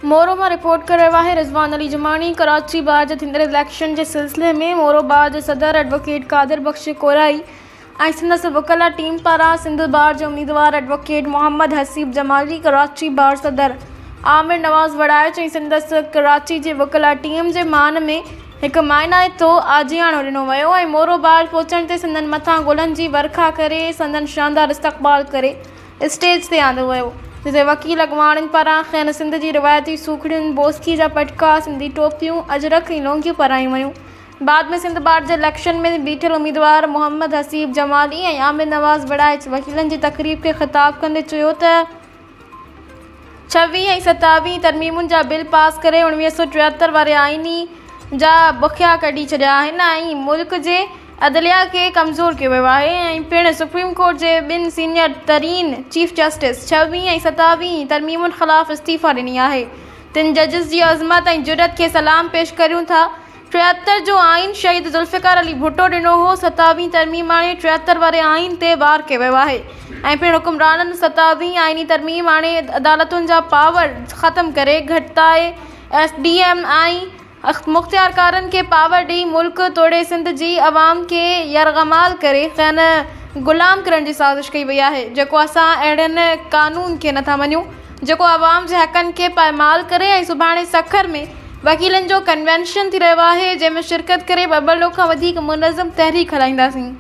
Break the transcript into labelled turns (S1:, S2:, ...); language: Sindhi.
S1: مورو مان رپورٽ ڪري رهيو آهي رضوان علي جماڻي ڪراچي بار جي ٿيندڙ اليڪشن جي سلسلي ۾ مورو بار جي صدر ايڊووڪيٽ قادر بخش ڪورائي ۽ سندس وڪلا ٽيم پاران سنڌ بار جي اميدوار ايڊووڪيٽ محمد حسيب جمالي ڪراچي بار صدر عامر نواز وڙائچ ۽ سندس ڪراچي جي وڪلا ٽيم جي مان ۾ هڪ مانائتو آجياڻو ڏنو ويو ۽ مورو بار پهچڻ تي سندن مٿان گلن جي ورکا ڪري سندن شاندار استقبال ڪري اسٽيج تي آندو ويو، جتي وڪيل اڳواڻن پاران کين سنڌ جي روايتي سوکڙين، بوسڪي جا پٽڪا، سنڌي ٽوپيون، اجرڪ ۽ لونگيون پارايون ويون. بعد ۾ سنڌ بار جي اليڪشن ۾ بيٺل اميدوار محمد حسيب جمالي ۽ عامر نواز وڙائچ وڪيلن جي تقريب کي خطاب ڪندي چيو ته ڇويهين ۽ ستاويهين ترميمن جا بل پاس ڪري 1973 واري آئيني جا بخيا ڪڍي ڇڏيا آهن ۽ ملڪ جي عدليه کي ڪمزور ڪيو ويو آهي ۽ پڻ سپريم ڪورٽ جي ٻن سينيئر ترين چيف جسٽس ڇويهين ۽ ستاويهين ترميمن خلاف استعيفيٰ ڏني آهي تن ججز جي عظمت ۽ جرئت کي سلام پيش ڪريون ٿا. 73 جو آئين شهيد ذوالفقار علي ڀٽو ڏنو هو، ستاويهين ترميم آڻي 73 واري آئين تي وار ڪيو ويو آهي ۽ پڻ حڪمرانن ستاويهين آئيني ترميم آڻي عدالتن جا پاور ختم ڪري گهٽتائي ايس ڊي ايم ۽ مختيارڪارن کي پاور ڏئي ملڪ توڙي سنڌ جي عوام کي يرغمال ڪري کين غلام ڪرڻ جي سازش ڪئي وئي آهي جيڪو اسان اهڙن قانون کي نٿا مڃون جيڪو عوام جي حقن کي پائمال ڪري ۽ سڀاڻي سکر ۾ وڪيلن جو ڪنوينشن ٿي رهيو آهي جنهن ۾ شرڪت ڪري ٻٻرلوء کان وڌيڪ منظم تحريڪ هلائينداسين.